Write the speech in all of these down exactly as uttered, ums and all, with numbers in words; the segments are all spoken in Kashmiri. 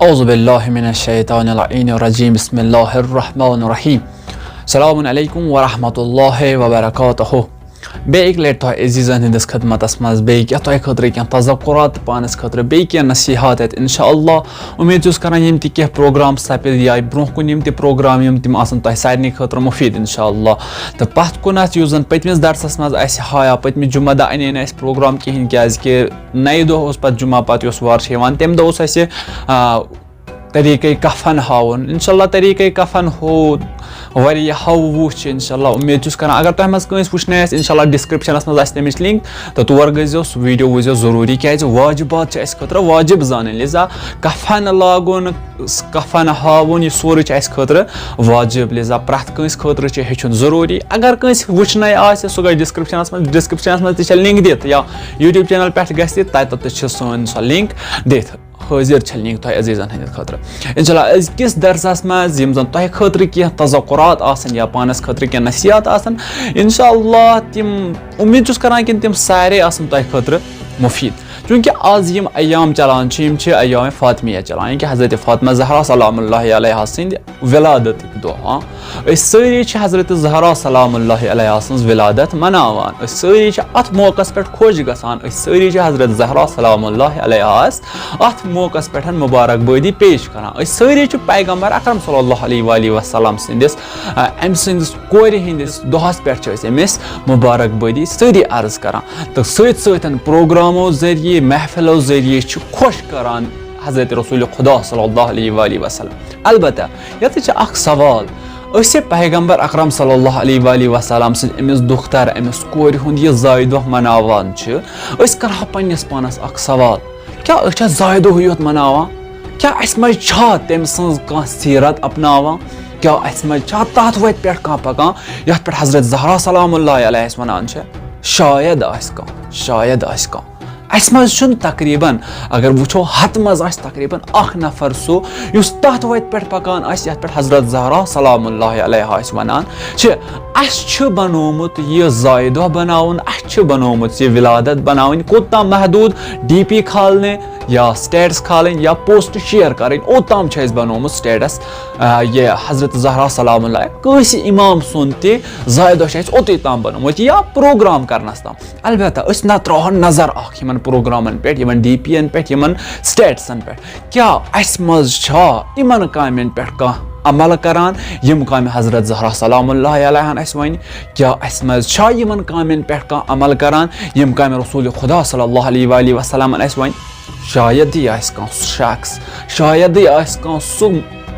اعوذ باللہ من الشیطان اللعین الرجیم، بسم اللہ الرحمن الرحیم۔ السلام علیکم ورحمۃ اللہ وبرکاتہ۔ بیٚیہِ اَکہِ لَٹہِ تۄہہِ عزیٖزَن ہٕنٛدِس خدمتَس منٛز بیٚیہِ کینٛہہ تۄہہِ خٲطرٕ کینٛہہ تذکرات تہٕ پانَس خٲطرٕ بیٚیہِ کینٛہہ نصیٖحت ہیٚتھ۔ اِنشاء اللہ اُمید چھُس کران یِم تہِ کینٛہہ پروگرام سَپٕدۍ یا برٛونٛہہ کُن یِم تہِ پروگرام یِم تِم آسَن تۄہہِ سارنٕے خٲطرٕ مُفیٖد اِنشاء اللہ۔ تہٕ پَتھ کُنَتھ یُس زَن پٔتمِس درسَس منٛز اَسہِ ہایا، پٔتمہِ جُمعہ دۄہ اَنے نہٕ اَسہِ پروگرام کِہیٖنۍ، کیٛازِکہِ نَیہِ دۄہ اوس پَتہٕ جُمعہ پَتہٕ یۄس وار چھِ یِوان، تَمہِ دۄہ اوس اَسہِ، آ، طریٖقَے کفن ہاوُن۔ اِنشاء اللہ طریٖقَے کفن ہو واریاہ ہاو وُچھ اِنشاء اللہ۔ اُمید چھُس کران اگر تۄہہِ منٛز کٲنٛسہِ وٕچھنَے آسہِ، اِنشاء اللہ ڈِسکرٛپشَنَس منٛز آسہِ تَمِچ لِنٛک، تہٕ تور گٔژھۍزیو، سُہ ویٖڈیو وٕچھزیو ضروٗری، کیٛازِ واجبات چھِ اَسہِ خٲطرٕ واجب زانٕنۍ۔ لہذا کفن لاگُن، س-، کفن ہاوُن، یہِ سورُے چھُ اَسہِ خٲطرٕ واجب۔ لہذا پرٛٮ۪تھ کٲنٛسہِ خٲطرٕ چھُ ہیٚچھُن ضروٗری۔ اگر کٲنٛسہِ وٕچھنَے آسہِ، سُہ گژھِ ڈِسکرٛپشَنَس منٛز، ڈِسکرٛپشَنَس منٛز تہِ چھےٚ لِنٛک دِتھ، یا YouTube چینل پٮ۪ٹھ گژھِ تہِ، تَتٮ۪تھ تہِ چھِ سٲنۍ سۄ لِنٛک دِتھ۔ حٲضِر چھےٚ لِنٛک تۄہہِ عزیٖزَن ہٕنٛدِ خٲطرٕ۔ اِنشاء اللہ أزکِس درسَس منٛز یِم زَن تۄہہِ خٲطرٕ کینٛہہ تذکرات آسَن یا پانَس خٲطرٕ کینٛہہ نصیٖحت آسَن، اِنشاء اللہ تِم، اُمید چھُس کران کہِ تِم سارے آسَن تۄہہِ خٲطرٕ مُفیٖد۔ چوٗنٛکہِ آز یِم ایام چلان چھِ، یِم چھِ ایام فاطمیہ چلان، یعنی کہِ حضرت فاطمہ زہرا سلام اللہ علیہا سٕنٛدِ ولادتٕکۍ دۄہ، ہاں۔ أسۍ سٲری چھِ حضرت زہرا سلام اللہ علیہا سٕنٛز ولادت مناوان۔ أسۍ سٲری چھِ اَتھ موقعس پٮ۪ٹھ خۄش گژھان۔ أسۍ سٲری چھِ حضرت زہرا سلام اللہ علیہاس اَتھ موقعس پٮ۪ٹھ مبارک بٲدی پیش کران۔ أسۍ سٲری چھِ پیغمبر اکرم صلی اللہ علیہ وآلہ وسلم سٕنٛدِس، آ، أمۍ سٕنٛدِس کورِ ہٕنٛدِس دۄہس پٮ۪ٹھ چھِ أسۍ أمِس مبارک بٲدی سٲری عرض کران۔ تہٕ سۭتۍ سۭتۍ پروگرامو ذٔریعہٕ، محفلو ذٔریعہٕ چھِ خۄش کران حضرت رسول خدا صلی اللہ علیہ وآلہ وسلم۔ البتہ ییٚتہِ چھِ اکھ سوال، أسۍ چھِ پیغمبر اکرم صلی اللہ علیہ وآلہ وسلم سٕنٛز أمِس دُختر، أمِس کورِ ہُنٛد یہِ زایہِ دۄہ مناوان چھِ، أسۍ کرہو پننِس پانس اکھ سوال، کیٛاہ أسۍ چھا زایہِ دۄہٕے یوت مناوان؟ کیٛاہ اَسہِ منٛز چھا تٔمۍ سٕنٛز کانٛہہ سیٖرت اپناوان؟ کیٛاہ اَسہِ منٛز چھا تَتھ وَتہِ پٮ۪ٹھ کانٛہہ پکان یَتھ پٮ۪ٹھ حضرت زہرا سلام اللہ علیہَس وَنان چھِ؟ شاید آسہِ کانٛہہ، شاید آسہِ کانٛہہ۔ اَسہِ منٛز چھُنہٕ تقریٖباً، اگر وٕچھو، ہَتہٕ منٛز آسہِ تقریٖباً اکھ نفر سُہ، یُس تَتھ وَتہِ پٮ۪ٹھ پکان آسہِ یَتھ پٮ۪ٹھ حضرت زہرا سلام اللہ علیہا ٲسۍ وَنان چھِ۔ اَسہِ چھُ بنومُت یہِ زایہِ دۄہ بناوُن، اَسہِ چھُ بنومُت یہِ ولادت بناوٕنۍ، کوٚت تام محدوٗد؟ ڈی پی کھالنہِ یا سٹیٹس کھالٕنۍ یا پوسٹ شیئر کرٕنۍ، اوٚت تام چھُ اَسہِ بنومُت سٹیٹس، آ، یہِ حضرت زہرا سلام اللہ، کٲنٛسہِ امام سُنٛد تہِ زایہِ دۄہ چھُ اَسہِ اوٚتُے تام بنومُت یا پروگرام کرنس تام۔ البتہ أسۍ نہ تراوہون نظر اکھ یِمن پروگرامن پٮ۪ٹھ، یِمن ڈی پی ین پٮ۪ٹھ، یِمن سٹیٹسن پٮ۪ٹھ۔ کیٛاہ اَسہِ منٛز چھا یِمن کامٮ۪ن پٮ۪ٹھ کانٛہہ عمل کران، یِم کامہِ حضرت زہرا سلام اللہ علیہن اَسہِ وَنہِ؟ کیٛاہ اَسہِ منٛز چھا یِمن کامٮ۪ن پٮ۪ٹھ کانٛہہ عمل کران، یِم کامہِ رسول خدا صلی اللہ علیہ وآلہ وسلمن اَسہِ وَنہِ؟ شایدٕے آسہِ کانٛہہ سُہ شخص، شایدٕے آسہِ کانٛہہ سُہ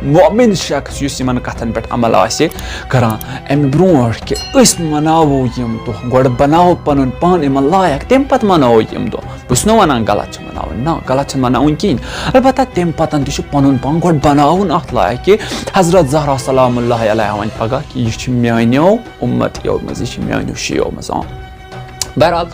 مؤمن شخص یُس یِمن کتھن پٮ۪ٹھ عمل آسہِ کران۔ اَمہِ برونٛٹھ کہِ أسۍ مناوو یِم دۄہ، گۄڈٕ بناوو پنُن پان یِمن لایق، تَمہِ پتہٕ مناوو یِم دۄہ۔ بہٕ چھُس نہٕ وَنان غلط چھِ مَناوٕنۍ، نہ، غلط چھِنہٕ مَناوٕنۍ کِہیٖنۍ۔ البتہ تَمہِ پَتَن تہِ چھُ پَنُن پان گۄڈٕ بَناوُن اَتھ لایق کہِ حضرت زہرا سلام اللہ علیہا وَنہِ پَگاہ کہِ یہِ چھِ میٛانیو اُمتیو منٛز، یہِ چھِ میٛانیو شِیو منٛز۔ آ۔ بہرحال،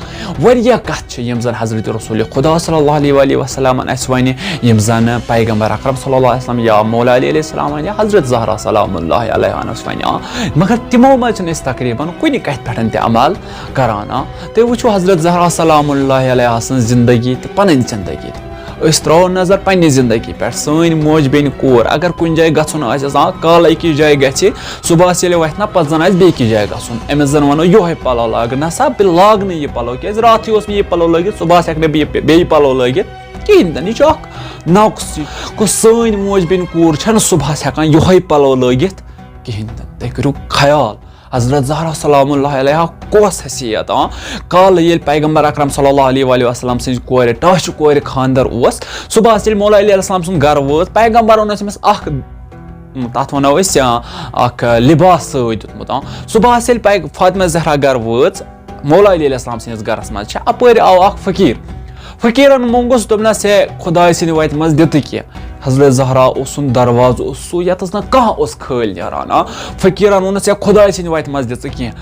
واریاہ کَتھٕ چھِ یِم زَن حضرت رسول خدا صلی اللہ علیہ وآلہ وسلمن اَسہِ وَنہِ، یِم زَن پیغمبر اکرم صلی اللہ علیہ وسلم یا مولا علی علیہ السلام وَنہِ یا حضرت زہرا سلام اللہ علیہا اَسہِ وَنہِ۔ آ۔ مگر تِمو منٛز چھِنہٕ أسۍ تقریٖباً کُنہِ کَتھِ پٮ۪ٹھ تہِ عمل کران۔ آ۔ تُہۍ وٕچھِو حضرت زہرا سلام اللہ علیہا سٕنٛز زندگی تہٕ پنٕنۍ زندگی تہِ۔ أسۍ ترٛاوو نظر پننہِ زندگی پٮ۪ٹھ۔ سٲنۍ موج بیٚنہِ کوٗر اگر کُنہِ جایہِ گژھُن آسٮ۪س، آ، کالہٕ أکِس جایہِ گژھِ، صُبحس ییٚلہِ وَتھِ نا، پتہٕ زن آسہِ بیٚکِس جایہِ گژھُن، أمِس زن وَنو یِہوٚے پلو لاگ، نہ سا، بہٕ لاگہٕ نہٕ یہِ پلو، کیٛازِ راتھٕے اوس مےٚ یہِ پلو لٲگِتھ، صُبحس ہٮ۪کہٕ نہٕ بہٕ یہِ پے-، بیٚیہِ پلو لٲگِتھ کِہیٖنۍ تہِ نہٕ۔ یہِ چھُ اکھ نقص، یہِ گوٚو سٲنۍ موج بیٚنہِ کوٗر چھَنہٕ صُبحس ہٮ۪کان یِہوٚے پلو لٲگِتھ کِہیٖنۍ تہِ نہٕ۔ تُہۍ کٔرِو خیال، حضرت زہرا سلام اللہ علیہا کۄس حیثیت، آ، کالہٕ ییٚلہِ پیغمبر اکرم صلی اللہ علیہ وآلہ وسلم سٕنٛزِ کورِ، ٹاچھِ کورِ خانٛدر اوس، صُبحس ییٚلہِ مولا علی علیہ السلام سُنٛد گرٕ وٲژ، پیغمبرن اوس أمِس اکھ، تتھ ونو أسۍ، آ، اکھ لباس سۭتۍ دیُتمُت، آ۔ صُبحس ییٚلہِ پیغ-، فاطمہ زہرا گرٕ وٲژ، مولا علی علیہ السلام سٕنٛدِس گرس منٛز چھِ، اپٲرۍ آو اکھ فقیٖر۔ فقیٖرن مونٛگُس، دوٚپنس، ہے، خداے سٕنٛدِ وتہِ منٛز دِتہٕ کینٛہہ۔ حضرت زہرا اوسُن دروازٕ اوس سُہ، ییٚتَس نہٕ کانٛہہ اوس کھٲلۍ نیران۔ آ، فقیٖرن ووٚنُس، "یا خۄداے سٕنٛدِ وَتہِ منٛز دِژٕ کینٛہہ؟"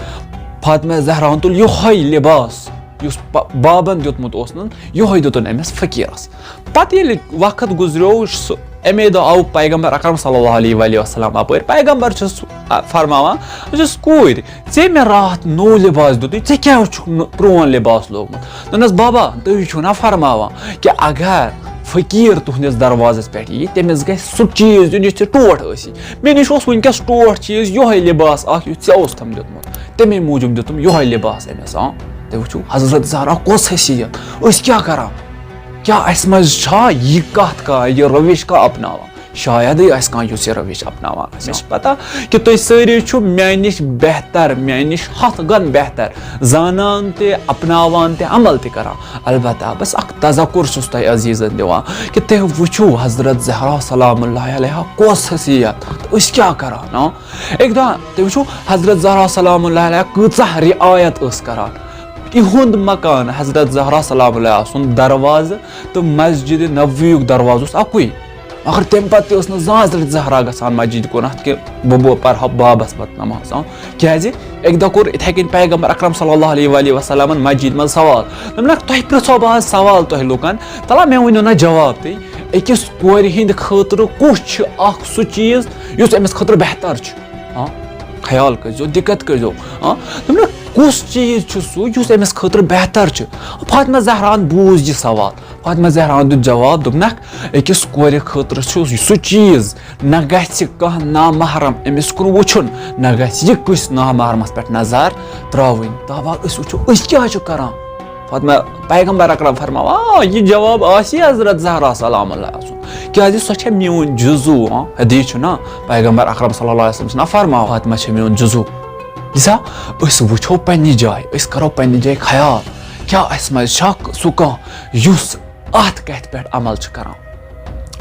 فاطمہ زہراہن تُل یِہوٚے لِباس، یُس پا-، بابن دیُتمُت اوسنَن، یِہوٚے دیُتُن أمِس فقیٖرس۔ پتہٕ ییٚلہِ وقت گُزریو، سُہ، اَمے دۄہ آو پیغمبر اکرم صلی اللہ علیہ وآلہ وسلم اَپٲرۍ۔ پیغمبر چھُس، آ، فرماوان، بہٕ چھُس کوٗرۍ، ژےٚ مےٚ راتھ نوٚو لِباس دیُتُے، ژےٚ کیٛازِ چھُکھ نہٕ پرٛون لِباس لوگمُت؟ دوٚپنَس، "بابا، تُہۍ چھِو نا فرماوان کہِ اگر فقیٖر تُہنٛدِس دروازس پٮ۪ٹھ یی، تٔمِس گژھِ سُہ چیٖز دیُن یُس ژےٚ ٹوٹھ ٲسی۔ مےٚ نِش اوس وٕنکیٚس ٹوٹھ چیٖز، یِہوٚے لباس اکھ یُس ژےٚ اوستھم دیُتمُت، تَمے موٗجوٗب دیُتُم یِہوٚے لباس أمِس۔ آ، تُہۍ وٕچھِو حضرت زہرا کۄس حیثیت، أسۍ کیٛاہ کران؟ کیٛاہ اَسہِ منٛز چھا یہِ کتھ کانٛہہ، یہِ روش کانٛہہ اپناوان؟ شایدٕے آسہِ کانٛہہ یُس یہِ روش اپناوان آسہِ۔ مےٚ چھِ پتہ کہِ تُہۍ سٲری چھِو میٛانہِ نِش بہتر، میٛانہِ نِش ہتھ گن بہتر زانان تہِ، اپناوان تہِ، عمل تہِ کران۔ البتہ بس اکھ تذکر چھُس تۄہہِ عزیزن دِوان کہِ تُہۍ وٕچھِو حضرت زہرا سلام اللہ علیہا کۄس حیثیت، تہٕ أسۍ کیٛاہ کران، ہاں؟ اکہِ دۄہ تُہۍ وٕچھِو حضرت زہرا سلام اللہ علیہا کۭژاہ رعایت ٲس کران۔ یِہُنٛد مکان حضرت زہرا سلام اللہ سُنٛد دروازٕ تہٕ مسجد نبویُک دروازٕ اوس اکُے، مگر تَمہِ پتہٕ تہِ ٲس نہٕ زانٛہہ حضرت زہرا گژھان مسجد کُنتھ کہِ بہٕ بہٕ پرٕ ہا بابس پتہٕ نماز۔ آ، کیٛازِ؟ اکہِ دۄہ کوٚر اِتھے کٔنۍ پیغمبر اکرم صلی اللہ علیہ وآلہ وسلمن مسجد منٛز سوال۔ دوٚپنکھ، تۄہہِ پرٛژھو بہٕ آز سوال تۄہہِ لُکن، تلا مےٚ ؤنِو نہ جواب تُہۍ، أکِس کورِ ہٕنٛدِ خٲطرٕ کُس چھُ اکھ سُہ چیٖز یُس أمِس خٲطرٕ بہتر چھُ؟ ہاں، خیال کٔرۍزیو، دِقت کٔرۍزیو۔ ہاں، دوٚپنکھ، کُس چیٖز چھُ سُہ یُس أمِس خٲطرٕ بہتر چھُ؟ فاطمہ زہراہن بوٗز یہِ سوال۔ فاطمہ زہراہن دیُت جواب، دوٚپنکھ، أکِس کورِ خٲطرٕ چھُ سُہ چیٖز، نہ گژھِ کانٛہہ نامحرم أمِس کُن وٕچھُن، نہ گژھِ یہِ کٲنٛسہِ نامحرمس پٮ۪ٹھ نظر ترٛاوٕنۍ۔ تابا أسۍ وٕچھو أسۍ کیٛاہ چھِ کران۔ فاطمہ، پیغمبر اکرم فرماوان، آ، یہِ جواب آسی حضرت زہرا سلام اللہ سُنٛد، کیٛازِ سۄ چھےٚ میون جزو۔ آ، حدیث چھُ نا، پیغمبر اکرم صلی اللہ علیہ وسلم چھُ نا فرماوان، فاطمہ چھےٚ میون جزو۔ لہذا أسۍ وٕچھو پننہِ جایہِ، أسۍ کرو پننہِ جایہِ خیال، کیٛاہ اَسہِ منٛز چھا سُہ کانٛہہ یُس اتھ کتھِ پٮ۪ٹھ عمل چھُ کران؟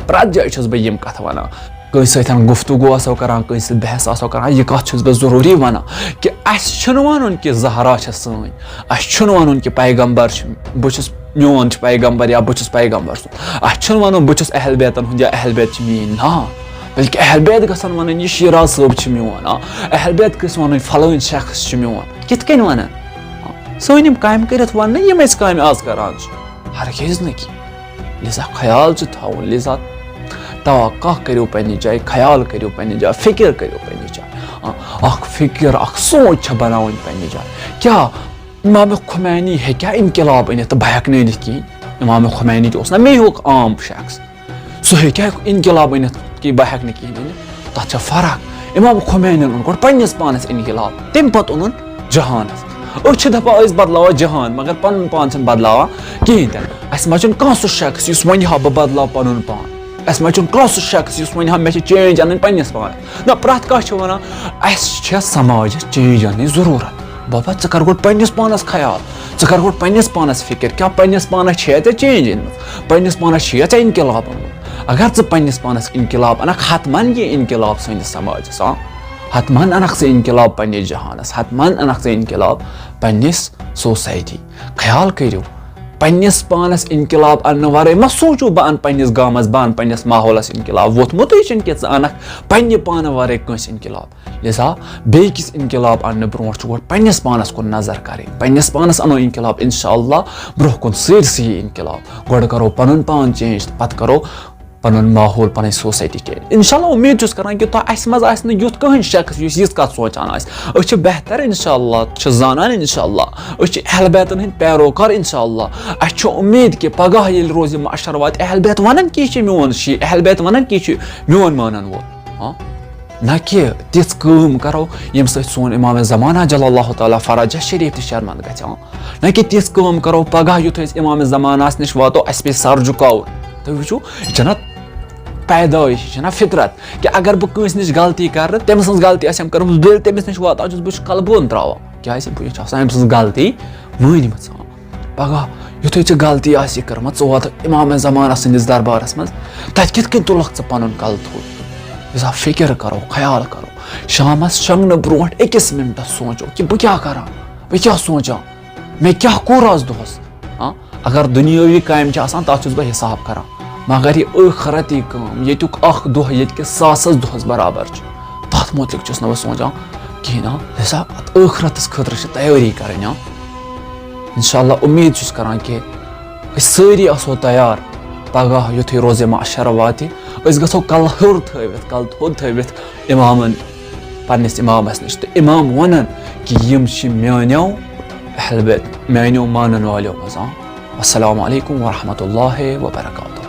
پرٛٮ۪تھ جایہِ چھُس بہٕ یِم کتھٕ ونان، کٲنٛسہِ سۭتۍ گفتگو آسو کران، کٲنٛسہِ سۭتۍ بحث آسو کران، یہِ کتھ چھُس بہٕ ضروٗری ونان کہِ اَسہِ چھُنہٕ ونُن کہِ زہرا چھےٚ سٲنۍ، اَسہِ چھُنہٕ ونُن کہِ پیغمبر چھُ، بہٕ چھُس، میون چھُ پیغمبر یا بہٕ چھُس پیغمبر سُنٛد۔ اَسہِ چھُنہٕ ونُن بہٕ چھُس اہل بیتن ہُنٛد یا اہل بیت چھِ میٲنۍ، نہ، بلکہِ اہل بیت گژھن ونٕنۍ یہِ شیراز صٲب چھُ میون، آ، اہل بیت گژھِ ونٕنۍ فلٲنۍ شخص چھُ میون۔ کِتھ کٔنۍ ونن؟ آ، سٲنۍ یِم کامہِ کٔرِتھ وننہٕ یِم أسۍ کامہِ آز کران چھِ، ہرگز نہٕ کینٛہہ۔ لہذا خیال چھُ تھاوُن، لہذا توقع کٔرِو پننہِ جایہِ، خیال کٔرِو پننہِ جایہِ، فکر کٔرِو پننہِ جایہِ۔ آ، اکھ فکر، اکھ سونچ چھےٚ بناوٕنۍ پننہِ جایہِ۔ کیٛاہ امام خمینی ہیٚکیٛاہ انقلاب أنِتھ تہٕ بہٕ ہیٚکہٕ نہٕ أنِتھ کِہیٖنۍ؟ امام خمینی تہِ اوس نہ مے ہیوٗ اکھ عام شخص، سُہ ہیٚکیٛاہ انقلاب أنِتھ کہِ بہٕ ہیٚکہٕ نہٕ کِہیٖنۍ أنِتھ؟ تَتھ چھےٚ فرق۔ امام خمینیَن اوٚن گۄڈٕ پننِس پانس انقلاب، تَمہِ پتہٕ اوٚنُن جہانس۔ أسۍ چھِ دپان أسۍ بدلاوو جہان، مگر پنُن پان چھِنہٕ بدلاوان کِہیٖنۍ تہِ نہٕ۔ اَسہِ منٛز چھُنہٕ کانٛہہ سُہ شخص یُس ونہِ ہا بہٕ بدلاو پنُن پان۔ اَسہِ منٛز چھُنہٕ کانٛہہ سُہ شخص یُس ونہِ ہا مےٚ چھِ change انٕنۍ پننِس پانس۔ نہ، پرٛٮ۪تھ کانٛہہ چھُ ونان اَسہِ چھےٚ سماجس change انٕچ ضروٗرت۔ بابا، ژٕ کر گۄڈٕ پننِس پانس خیال، ژٕ کر گۄڈٕ پننِس پانس فکر، کیٛاہ پننِس پانس چھےٚ ژےٚ change أنمٕژ؟ پننِس پانس چھےٚ ژےٚ انقلاب اوٚنمُت؟ اگر ژٕ پننِس پانس انقلاب انکھ، حتماً یہِ انقلاب سٲنِس سماجس۔ آ، حتماً انکھ ژٕ انقلاب پننِس جہانس، حتماً انکھ ژٕ انقلاب پننِس society۔ خیال کٔرِو، پننِس پانس انقلاب اننہٕ ورٲے مہ سوٗنچِو بہٕ انہٕ پننِس گامس، بہٕ انہٕ پننِس ماحولس انقلاب۔ ووٚتھمُتٕے چھُنہٕ کہِ ژٕ انکھ پننہِ پانہٕ ورٲے کٲنٛسہِ انقلاب۔ لہذا بیٚیہِ کِس انقلاب اننہٕ برونٛٹھ چھُ گۄڈٕ پننِس پانس کُن نظر کرٕنۍ۔ پننِس پانس انو انقلاب، انشاءاللہ برونٛہہ کُن سٲرسٕے یی انقلاب۔ گۄڈٕ کرو پنُن پان change تہٕ پتہٕ کرو پنُن ماحول، پنٕنۍ society change۔ انشاءاللہ امید چھُس کران کہِ تۄہہِ، اسہِ منٛز آسہِ نہٕ یُتھ کٕہٕنۍ شخص یُس یِژھ کتھ سونچان آسہِ۔ أسۍ چھِ بہتر انشاءاللہ، چھِ زانان انشاءاللہ، أسۍ چھِ اہل بیتن ہٕنٛدۍ پیروکار انشاءاللہ۔ اسہِ چھِ امید کہِ پگاہ ییٚلہِ روزِ محشر واتہِ، اہل بیت ونن کہِ یہِ چھُ میون شیعہ، اہل بیت ونن کہِ یہِ چھُ میون مانن وول۔ ہاں؟ نہ کہِ تِژھ کٲم کرو ییٚمہِ سۭتۍ سون امام زمانہ جل اللہ تعالیٰ فرجہ شریف تہِ شرمند گژھِ۔ ہاں؟ نہ کہِ تِژھ کٲم کرو پگاہ یُتھُے أسۍ امام زمانس نِش واتو، اسہِ پیٚیہِ سر جُکاوُن۔ تُہۍ وٕچھِو، یہِ چھَنہ پیدٲیش، یہِ چھَنہ فطرت کہِ اگر بہٕ کٲنٛسہِ نِش غلطی کرٕ، تٔمۍ سٕنٛز غلطی آسٮ۪م کٔرمٕژ، بہٕ ییٚلہِ تٔمِس نِش واتان چھُس، بہٕ چھُس قلبہٕ بۄن تراوان۔ کیٛازِ؟ بہٕ چھُ آسان أمۍ سٕنٛز غلطی مٲنمٕژ۔ پگاہ یُتھُے ژےٚ غلطی آسہِ کٔرمٕژ، ژٕ واتکھ امام زمانہ سٕنٛدِس دربارس منٛز، تتہِ کِتھ کٔنۍ تُلکھ ژٕ پنُن کلہٕ تھوٚد؟ یُس آ فکر کرو، خیال کرو، شامس شۄنٛگنہٕ برونٛٹھ أکِس منٹس سونٛچو کہِ بہٕ کیٛاہ کران، بہٕ کیٛاہ سونٛچان، مےٚ کیٛاہ کوٚر آز دۄہس؟ ہاں، اگر دُنیٲوی کامہِ چھِ آسان، تتھ چھُس بہٕ حساب کران، مگر یہِ ٲخرتی کٲم، ییٚتیُک اکھ دۄہ ییٚتہِ کِس ساسس دۄہس برابر چھُ، تتھ متعلق چھُس نہٕ بہٕ سونٛچان کِہیٖنۍ۔ ہاں، لہذا اتھ ٲخرتس خٲطرٕ چھِ تیٲری کرٕنۍ۔ ہاں، انشاءاللہ امید چھُس کران کہِ أسۍ سٲری آسو تیار، پگاہ یُتھُے روزِ محشر واتہِ، أسۍ گژھو کلہٕ ہیوٚر تھٲوِتھ، کلہٕ تھوٚد تھٲوِتھ امامن، پننِس امامس نِش، تہٕ امام ونن کہِ یِم چھِ میٲنیو اہل بیت، میٲنیو مانن والیو منٛز۔ آ، السلام علیکم ورحمۃ اللہ وبرکاتہ۔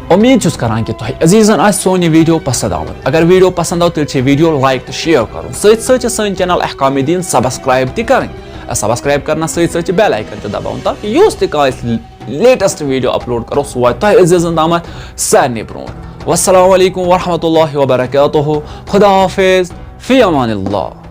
امید چھُس کران کہِ تۄہہِ عزیزن آسہِ سون یہِ video پسند آمُت۔ اگر video پسند آو، تیٚلہِ چھِ video like تہٕ share کرُن۔ سۭتۍ سۭتۍ چھِ سٲنۍ channel احکام دین subscribe تہِ کرٕنۍ۔ Subscribe کرنس سۭتۍ سۭتۍ چھِ bell icon تہِ دباوُن، تاکہِ یُس تہِ کانٛہہ أسۍ latest video upload کرو، سُہ واتہِ تۄہہِ عزیزن تامتھ سارنٕے برونٛٹھ۔ والسلام علیکم ورحمۃ اللہ وبرکاتہ۔ خدا حافظ۔ فی امان اللہ۔